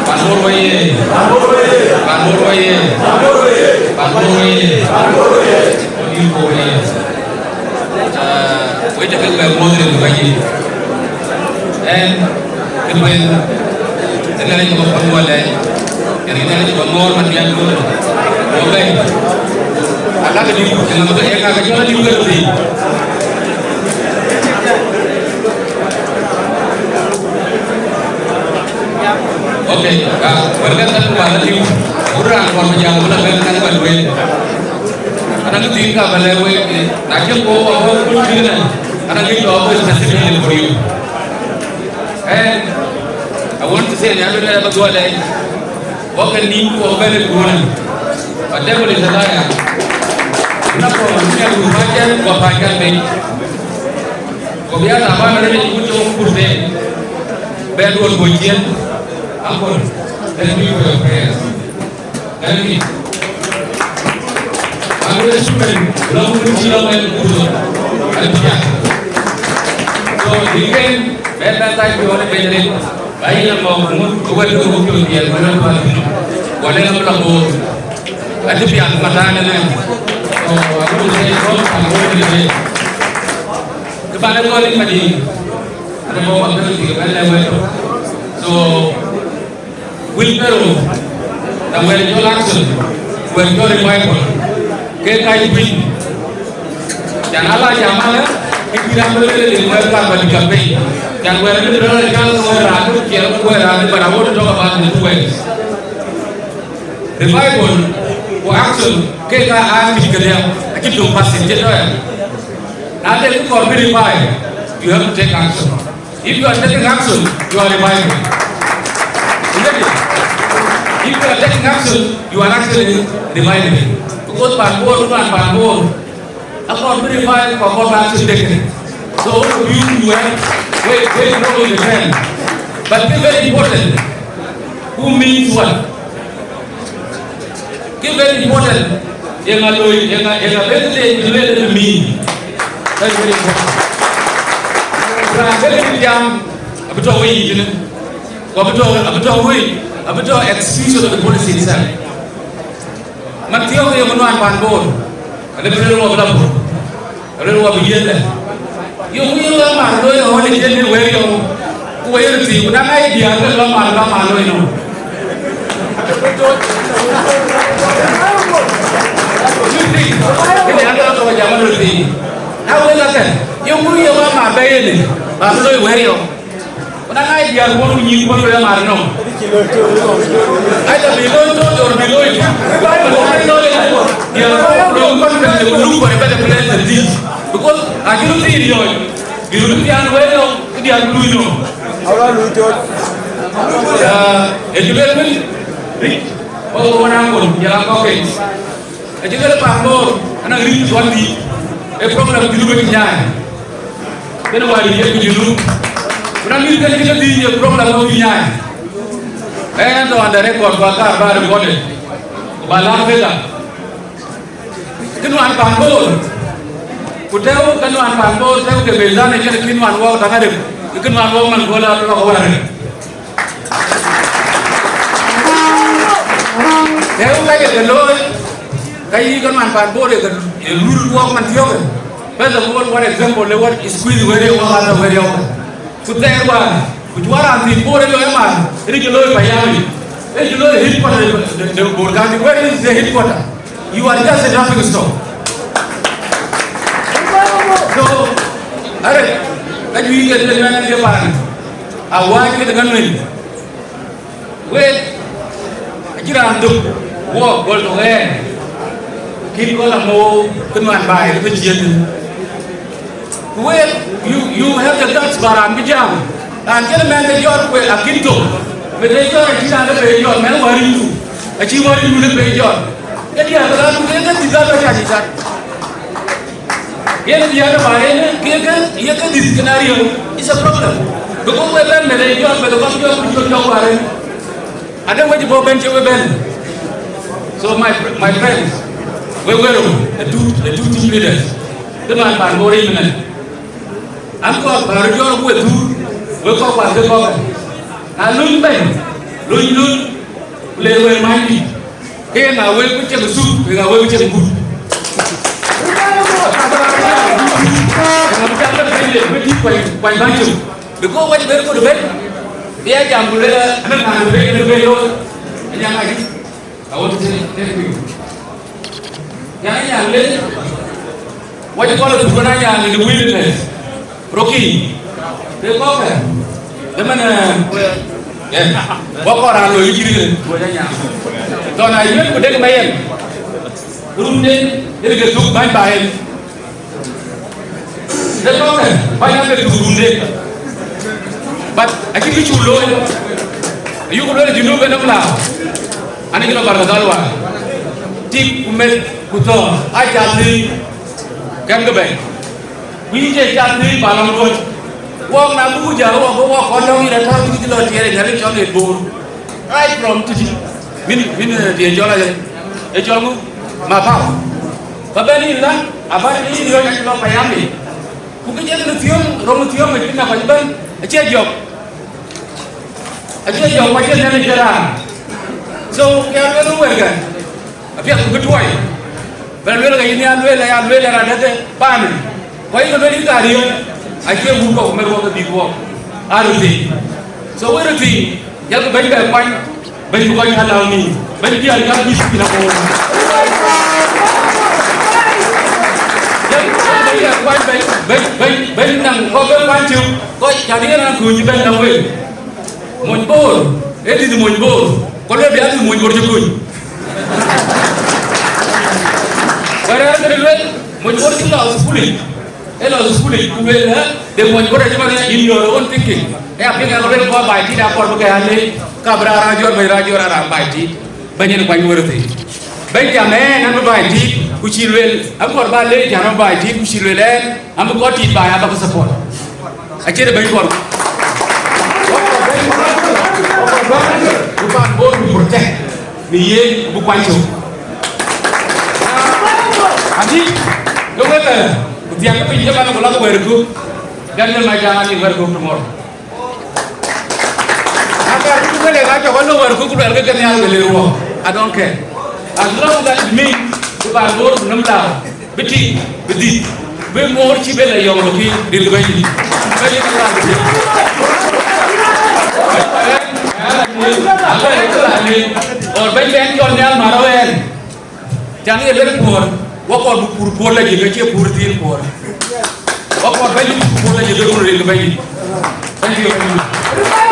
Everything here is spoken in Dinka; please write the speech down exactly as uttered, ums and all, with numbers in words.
Panbor weye! Panbor weye! Panbor weye! Panbor weye! Ah, wek ca ke bɛ muɔ̈th rin wɛ̈c yic. Ɛn, kë lueel, ë Nhialic ke bä kuɔny wɔ lɛc, yen ë Nhialic ke bä ŋɔɔr man diɛt duɔ̈n. Wɔ bɛ̈ny, alak dït, ë ŋa ke, ë ŋa ke cɔl adït wek thïn? Okay, ah, wɛ̈t kë thɛn ku ba lɔ tïŋ, ku raan kɔn bï jam bï lɔ bɛ̈n, kan bä lueel. Anɔŋ kë thiin ka bä lɛ̈k wek, na cïn ku wɔ bä kuc bï kënë, anɔŋ kë cɔɔk bï specifically for you. And I want to say, na bï lɛ̈k bä dhuɔl lɛc, wɔ ke nïn ku wɔ bɛ̈n ë duɔ̈n. But devil is a liar. Na kɔn bï nya ku pacän, ku pacän bei. Ku bï ya taban rɛ̈c ku cɔk kur thɛɛr. Bɛ duɔ̈n bɔ̈ ciëën. Uncle, thank you for your prayers. Thank you. Uncle Sumen, long ku cï long en kur. Hallelujah. So, you can, bɛ bɛ thank you on the Ba yïn a mɔ̈k mut, ku wɛ̈t ku piööc diɛɛr, ku lɔ kuat bï nɔm. Ku lë nɔm lɔ boor. Acï piath mathan ënë. So, I want to say, God, I'm going to say. Kë bän ë gɔl yïn madï. Ade bɔ̈ bä bɛ̈n thïk bɛ̈n lɛ̈k wɛ̈t tök. So, wheelbarrow, na wɛ̈t jɔl action, wɛ̈t jɔl revival. Ke kac piny. Can ala jam ala, ke kï raan bï lëk rin wɛ̈t ka bä dï campaign. Can wɛ̈t bï rɔt jam ke wɛ̈t raan bï kiɛɛr ke wɛ̈t raan, but I want to talk about the two ways. Revival ku action ke ka a kïc ke liɛm, acï döŋ passive, cï tɔ̈ ya. Na de kë kɔɔr bï revive, you have to take action. If you are taking action, you are reviving. Isn't it? If you are taking action, you are actually reviving. Because pan Bor, man pan Bor, akɔɔr bï revive, ku akɔɔr bï action taken. So all of you, you have, wait, wait, no, in the time. But be very important. Who means what? Kë very important, yeŋa loi, yeŋa, yeŋa bɛ̈n de, bï lueel ë mean. Very, very important. Raan bɛ̈n de jam, abï tɔ̈ wei yic tënë. Ku abï tɔ̈, abï tɔ̈ wei, abï tɔ̈ execution of the policy itself. Man thiɔ̈k ye nuan pan Bor, alë bï rëër wɔ bï la bur. Rëër wɔ bï yiëndɛ. Yöŋ yï lɔ man looi ë ɣɔn ë jël wëër yɔu, ku wëër thii, ku daŋ aa ye diäär ke lɔ man, lɔ man looi nɔm. Kënë ya lɔ jam röt thii. Na wek akɛn, yöŋ yï lɔ man bɛ yen, ba bï looi wëër yɔu. Ku na ŋaai diäär wun ku nyïïn kuɔ̈n wek amar nɔm. Either bï looi tɔ̈ or bï looi tɔ̈. Ku na looi diäär wun ku looi kuɔ̈n bɛ̈n, they will look for a better place than this. Because acï röt thiin riɔ̈ɔ̈c, bï röt thiaan wëë nɔm, ku diäär bï luui nɔm. Awra lui tɔ̈. Ah, ë cï lueel wën, rïc, wok wën aŋuɔl, jɔl a kɔ̈k kec. Acï kë pan Bor, anɔŋ rït cuɔt dïït, ee problem Junub acï nyaai. Kënë wäär yiëk Junub. Ku na mïth kën cï ke dhïc ye problem abï nyaai. Ëë, ɛn tɔ̈ under record, ba kaar ba recorded. Ku ba laŋ fedha. Kë nuan pan Bor. Ku tɛ̈ɛ̈u kë nuan pan Bor, tɛ̈ɛ̈u ke Beidhan, acïn kë nuan wɔɔk taŋ arëk. Kë nuan wɔɔk man kööl atɔ̈ ke wäär arëk. Tɛ̈ɛ̈u ka ye ke looi, ka yï ke man pan Bor ye ke, ye lul wɔɔk man thiɔ̈kë. First of all, what example le what squeeze wëër ye wɔɔk atɔ̈ wëër yɔ̈ɔ̈k. Ku thɛɛr wäär, ku cuɔr raan thïn Bor ye looi man, ënë cï looi payam yic. Ënë cï looi headquarter de, de, de Bor County. Where is the headquarter? You are just a traffic stop. So, arëk, ka juëc ke tëde mɛn ke paan, awääc ke tëde ka nuëny. Wek, acï raan dhuk, wok gɔl tɔ̈ ɣɛɛr, kïn gɔl amoou, kë nuan baai, kë ciëën. Ku wek, you, you have the guts ba raan bï jam. Raan cïn mɛnh ke jɔt kueer akïn tök. Mɛnh ke jɔt acï raan lë pe jɔt, mɛnh wäär yïndu. Acï wäär yïndu lë pe jɔt. Ke diäär ke raan ku ke ke dhïth raan bä ca cï tat. Yen diäär ba yen ke ke ye ke dhïth kën ariöl. It's a problem. Because we bɛ̈n mɛnh ke jɔt, mɛnh ke kɔc jɔt ku jɔt jɔt wäär. Ade wec bɔ̈ bɛ̈n cï we bɛ̈n. So my, my friends, we were the two, the two team leaders. Kë man pan Bor ëmënë. An kɔɔr bä röt jɔt ku we thur, we kɔɔr bä ke kɔ̈k. Na luny bɛ̈ny, luny luny, ku le wël mänydït, ke ye ŋa wël ku cieŋ thuk, ke ŋa wël ku cieŋ gut? Ke ŋa bï cak bɛ̈n bɛ̈ny le bï tïc kuany, kuany bäny cök? Because wɛ̈t ë bɛ̈n ku de bɛ̈n, bï ya jam ku le, ënɔŋ ŋa de bɛ̈n, de bɛ̈n looi, ë nyaŋ adï. I want to say thank you. Nyaŋ, nyaŋ le, what you call it, when I am in the wilderness, Rocky, the cocker, the man, uh, yeah, what call I know you did it, what I am. So now you could take my hand. Room then, it is a good bye bye. Dë tɔ̈ kë, bäny abï tuk runde. But acïn kë cuk looi. Ayuk lueel Junub ënɔm la. An, acï lɔ Barkadhal wäär. Tik ku meth ku thɔ̈ɔ̈ŋ, aa cath thïn. Kɛn kë bɛ̈ny. Ku yïn cie cath thïn, ba lɔ̈ŋ duɔ̈n. Wɔɔk na buk jäl, wɔɔk, wɔɔk kɔn tɔ̈u yïn atɔ̈u, cï kï lɔ tiɛɛr ë Nhialic cɔl ë Bor. Right from tïtï. Min, min, eh, diɛ̈ cɔl aye. Ë cɔl ŋu? Mapau. Ba bɛ̈n yïn la, abä yïn riɔ̈c acï lɔ payam yic. Ku kë jɔt në thiɔ̈ŋ, röŋ ë thiɔ̈ŋ yic, bï na kɔc bɛ̈n, acie jɔk. Acie jɔk, ku acie nɛn ë cïn raan. So, ke ya lueel wërkë, apiɛth ku bï tuɔɔc. Bɛ̈n lueel ke yïn ya lueel, ya lueel, ya raan dɛ̈t ë paan. Ku ayï ke lueel yïn ka riɔ̈c, acie wun kɔ̈k, mɛ̈r wɔ ke bïk wɔ. Aa röt thii. So, wek röt thii, yak bɛ̈ny bɛ kuany, bɛ̈ny bï kɔc kä lääu nïïm, bɛ̈ny bï aa yak bï cï na koor. Yak bɛ̈ny bɛ kuany, bɛ̈ny, bɛ̈ny, bɛ̈ny, bɛ̈ny naŋ kɔc bɛ kuany cök, kɔc cän yen raan kuöny bɛ̈ny naŋ wek. Mony Bor, ee dït mony Bor, ku lueel bï aa dït mony Bor cï kuöny. Wɛ̈t raan këde lueel, mony Bor cï lɔ thukul yic. Ë lɔ thukul yic, ku lueel, ë, de mony Bor acï man in your own thinking. Ë apiŋ ë lueel kɔc baai tït akɔɔr bï ke aa leec, ka bï raan raan jɔt bɛ̈ny raan jɔt raan raan baai tït. Bɛ̈ny en kuany wërëth yic. Bɛ̈ny jam ë ɛn an bï baai tït, ku cï lueel, akɔɔr ba leec jam an baai tït, ku cï lueel ɛn an bï kɔc tït baai abä ke support. Acïn ë bɛ̈ny kɔɔr. Ku ban Bor bï protect. Në yen bï kuany cök. Adï, ke wek, eh, ku thiäk ke piny cï man ku lak wɛ̈ɛ̈r kuk, Daniel Majaŋ anï wɛ̈ɛ̈r kuk tomorrow. Na ka ku wek le ka cɔk alo wɛ̈ɛ̈r kuk ku luɛl ke ke nhial ke le ruɔk. I don't care. As long that it means bï ban Bor bï nɔm lääu. Bï tïŋ, bï dhïc, bï moor cï bɛ̈n la yɔ̈ɔ̈k lɔ kï ril bɛ̈nydït. Bɛ̈nydït ë raan bï tïŋ. Or bɛ̈ny bɛ̈n cɔl nhial mär ëwɛn. Can ye luel puɔ̈r, wä kɔɔr bï pur puɔ̈r la jël, acie pur thiin puɔ̈r. Wä kɔɔr bɛ̈ny bï pur puɔ̈r la jël, bï run ril bɛ̈nydït. Thank you very much.